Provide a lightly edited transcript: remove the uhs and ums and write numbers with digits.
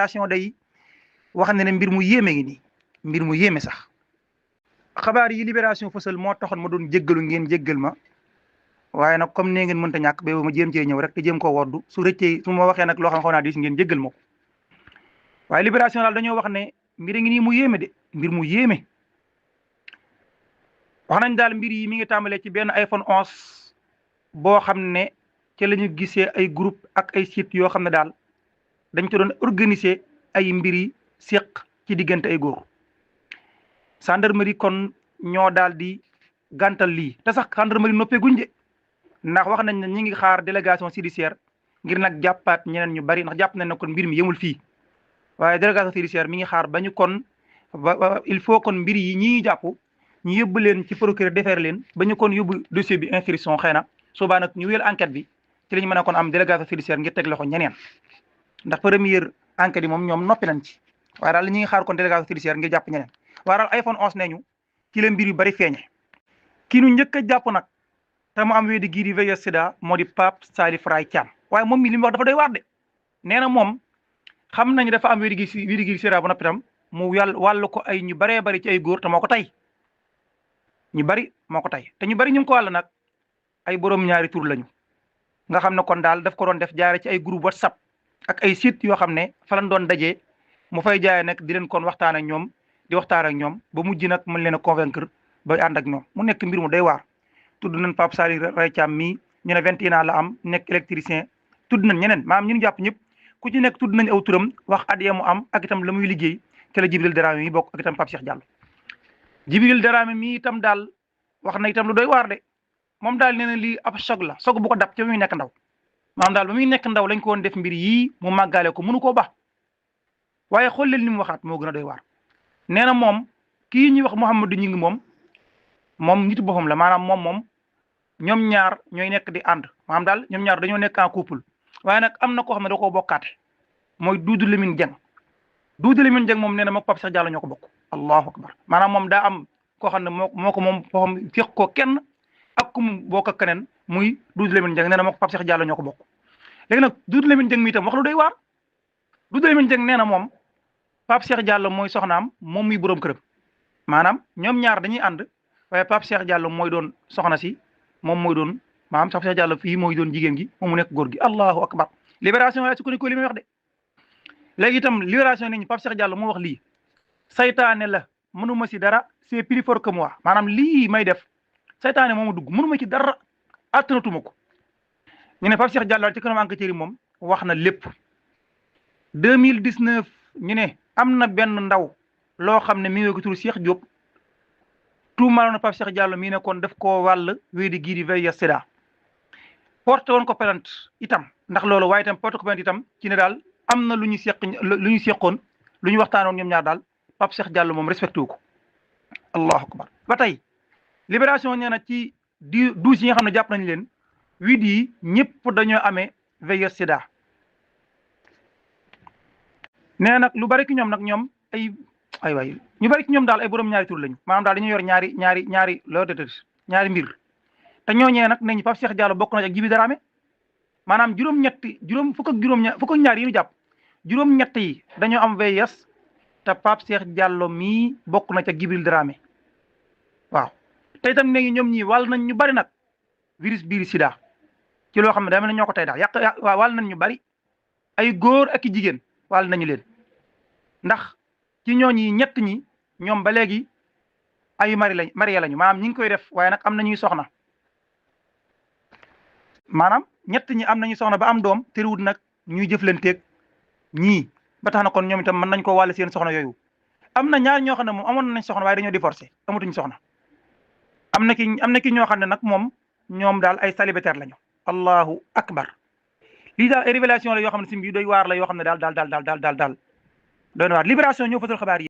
libération day wax ne mbir mu yéeme ngi nii mbir mu yéeme sax xabaar yi libération fësal moo taxoon ma doon jéggalu ngeen jéggal ma waaye nag comme nee ngeen mënta ñàkk ba ma jéem cee ñëw rek te jéem koo woddu su rëccee su ma waxee nag loo xam xaw naa diis ngeen jéggal ma ko waaye libération daal dañoo wax ne mbir ngi nii mu yéeme de mbir mu yéeme wax nañ daal mbir yi mi ngi tàmbalee ci benn iPhone 11 boo xam ne ci la ñu gisee ay groupe ak ay site yoo xam ne daal dañ ko doon organiser ay mbir yi séq ci diggante ay góor gendarmerie kon ñoo daal di gàntal lii te sax gendarmerie noppee guñ de ndax wax nañ ne ñi ngi xaar délégation judiciaire ngir nag jàppaat ñeneen ñu bari ndax jàpp nañ ne kon mbir mi yemul fii waaye délégation judiciaire mi ngi xaar ba ñu kon il faut kon mbir yi ñi jàpp ñu yóbbu leen ci procureur defeere leen ba ñu kon yóbbu dossier bi instruction xëy na soobaa nag ñu wéyal enquête bi ci la ñu mën a kon am délégation judiciaire ngir teg loxo ñeneen ndax première enquête yi moom ñoom noppi nañ ci waaye daal ñi ngi xaar kon délégation judiciaire ngir jàpp ñeneen waaye daal iPhone 11 neñu ci la mbir yu bari feeñe kii nu njëkk a jàpp nag te mu am wéy di gii di VIH sida moo di Pape Salif Ray Thiam waaye moom mi li mu wax dafa doy waar de nee na moom xam nañu dafa am wéy di gii sida ba noppi tam mu wàll ko ay ñu baree bari ci ay góor te moo ko tey ñu bari moo ko tey te ñu bari ñu ngi ko wàll nag ay borom ñaari tur lañu nga xam ne kon daal daf ko doon def jaare ci ay groupe WhatsApp ak ay site yoo xam ne fa lañ doon dajee mu fay jaay nag di leen kon waxtaan ak ñoom di waxtaan ak ñoom ba mujj nag mën leen a convaincre ba ànd ak ñoom mu nekk mbir mu day waar tudd nañ Pape Salif Ray Thiam mii ñu ne 21 ans la am nekk électricien tudd nañ ñeneen maanaam ñu jàpp ñëpp ku ci nekk tudd nañ aw turam wax at mu am ak itam la muy liggéey te la Djibril Dramé mi bokk ak itam Pape Cheikh Diallo Djibril Dramé mi itam daal wax na itam lu doy waar de moom daal nee na lii ab choc la choc bu ko dab ca muy nekk ndaw maanaam daal ba muy nekk ndaw lañ ko woon def mbir yii mu màggaale ko mënu koo baax waaye xool leen li mu waxaat moo gën a doy waar nee na moom kii ñuy wax Mouhamadou ñi ngi moom nit boppam la maanaam moom ñoom ñaar ñooy nekk di ànd maanaam daal ñoom ñaar dañoo nekk en couple waaye nag am na koo xam ne da koo bokkaate mooy Doudou Lamine Dieng Doudou Lamine Dieng moom nee na mook Pape Cheikh Diallo ñoo ko bokk allahu akbar maanaam moom daa am koo xam ne moo ko moom boppam féq ko kenn ak ku mu bokk ak keneen muy Doudou Lamine Dieng nee na mook Pape Cheikh Diallo ñoo ko bokk léegi nag Doudou Lamine Dieng mi itam wax lu doy waar Doudou Lamine Dieng nee na moom Pape Cheikh Diallo mooy soxnaam moom muy borom këram maanaam ñoom ñaar dañuy ànd waaye Pape Cheikh Diallo mooy doon soxna si moom mooy doon maanaam Pape Cheikh Diallo fii mooy doon jigéen gi moom mu nekk góor gi allahu akbar libération waaye su ko li may wax de léegi itam libération nañu Pape Cheikh Diallo moo wax lii saytaane la mënuma si dara c'est plus fort que moi maanaam lii may def saytaane moomu dugg mënuma ci dara attanatuma ko ñu ne Pape Cheikh Diallo ci kanam enquêteur yi moom wax na lépp 2019 ñu ne am na benn ndaw loo xam ne mi ngi ko tur Cheikh Diop tuumaaloon na Pape Cheikh Diallo mii ne kon def koo wàll wéy di gii di VIH sida porté woon ko plainte itam ndax loolu waaye itam porté ko plainte itam ci ne daal am na lu ñu seqoon lu ñu waxtaanoon ñoom ñaar daal Pape Cheikh Diallo moom respecté wu ko allahu akbar ba tey libération nee na ci 12 yi nga xam ne jàpp nañu leen 8 yi ñëpp dañoo amee VIH sida nee nag lu bari ki ñoom nag ñoom ay waay ñu bari ci ñoom daal ay borom ñaari tur lañu maanaam daal dañuy yor ñaari loolu de ñaari mbir te ñooñee nag nee ñu Pape Cheikh Diallo bokk na ak Djibi Dramé maanaam fukk ak ñaar yi ñu jàpp juróom-ñett yi dañoo am VIH te Pape Cheikh Diallo mii bokk na ca Djibril Dramé waaw te itam nee ñoom ñii wàll nañ ñu bari nag virus biir sida ci loo xam ne daa mel ne ñoo ko tey daal wàll nañ ñu bari ay góor ak i jigéen wàll nañu leen ndax ci ñooñi ñett ñi ñoom ba léegi ay marié lañu maanaam ñi ngi koy def waaye nag am nañuy soxna maanaam ñett ñi am nañuy soxna ba am doom terewut nag ñuy jëflanteeg ñii ba tax na kon ñoom itam mën nañ ko wàll seen soxna yooyu am na ñaar ñoo xam ne moom amoon nañ soxna waaye dañoo divorcé amatuñ soxna am na ki ñoo xam ne nag moom ñoom daal ay célibataire lañu allahu akbar lii daal ay révélation la yoo xam ne si mbi doy waar la yoo xam ne daal doy na waar libération ñoo fësal xabaar yi